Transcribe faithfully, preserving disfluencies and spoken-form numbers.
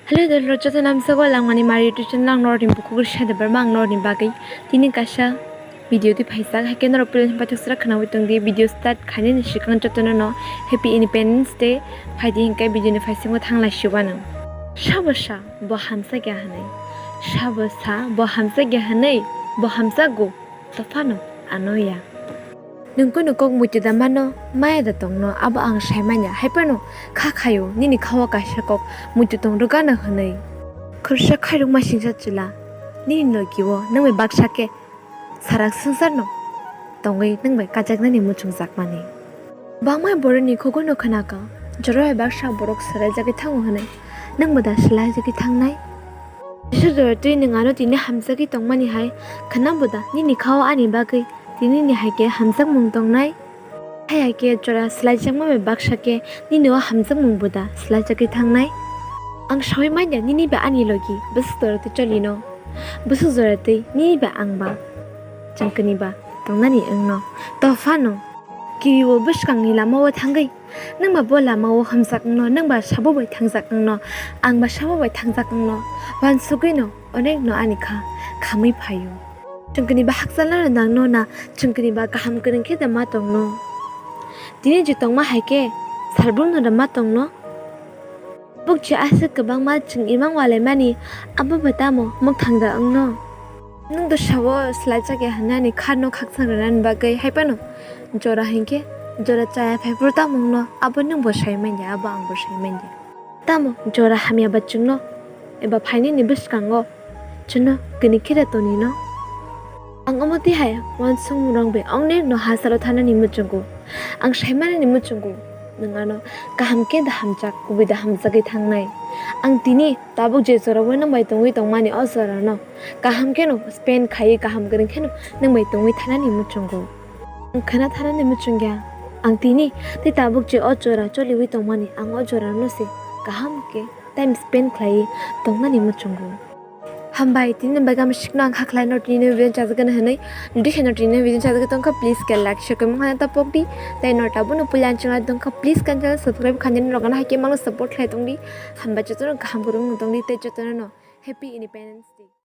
Hello, dol rok joto namsok o langmani mari YouTube channel ang norni bukhuk risa de barma ang norni bagwi tini kaisa video twi phaijak, haikhe norok pwilani paithak sra khwnawi tongdi. Video start khainani swkang jotono no Happy Independence Day phaidi hinkhe video ni phaisingo thanglai siwano. Sabo sa bo hamsa kya hwnwi, sabo sa bo hamsa kya hwnwi, bo hamsa go. Tophano ano ya. Nwng kunu kok muitu da mano, maya da tongno, abo ang sai manya. Hai phano kha khayo, nini khao kaisa kok muitu tong rwgano hwnwi. Khoroksa khairokma singsa chwla, nini logi o nwng bai baksa khe sarak swngcharno tongwi nwng bai kajaknani muchungjakmani. Bangma borokni khugono khwnaka, jora bai baksa borok swlaijagwi thango hwnwi, nwng bo da swlaijagwi thangnai? Jesa jora twi nwng ano tini hamjagwi tongmani hai khwna bo da nini khao ani bagwi tini ni hai khe hamjakmung tongnai? Hai hai khe jora swlaijakma bai baksa khe nini o hamjakmung bo da swlaijagwi thangnai? Ang saui manya nini ba ani logi bwswk jora twi cholino, bwswk jora twi nini ba ang ba chwng kini ba tongnani wngno. Tophano kiriwo bwskangni lama o thangwi nwng ba bo lama o hamjak wngno, nwng ba sabo bai thangjak wngno, ang ba sabo bai thangjak wngno, uansugwino onek no ani kha khamwi phaio. Chwng kini ba hakchalno nangno na, chwng kini ba kaham kwrwng khe da ma tongno? Tini je tongma hai khe salbrumno da ma tongno? Bukchi aswk kwbangma chwng imang walaimani, abo bo tamo mwkhang da wngno? Nwng do sao swlaijak ya hwnwi ani kharno khakchang rwnani bagwi hai phano jora hinkhe jora chaya phai phuru tamo wngno, abo nwng bo sai manya, abo ang bo sai manya. Tamo jora hamya ba chwngno eba phainani bwskango chwngno kini khe da tonino? Ang omo twi hai uansukmung rok bai ongni no hachalo thanani muchungo. Ang saimanani muchungo nwng ano kaham khe da hamjak, kubui da hamjagwi thangnai. Ang tini tabuk je jorao nwng bai tongwi tongmani o jorano kaham kheno spend khaiwi kaham kwrwng kheno nwng bai tongwi thanani muchungo. Ang khwna thanani muchungya. Ang tini tei tabuk je o jora choliwi tongmani ang o jorano se kaham khe time spend khlaiwi tongnani muchungo. Hambai, tini bagwi ang sikno ang hakhlai no tini video chajagani hwnwi. Jodi se no tini video chajagwi tongkha, please khe like share comment khaina ta pokdi. Tei no tabuk no puila ang channel tongkha, please kan channel subscribe khaina rogana hai khe mano support khlai tongdi. Hambai jotono kaham kwrwng tongdi tei jotono no Happy Independence Day.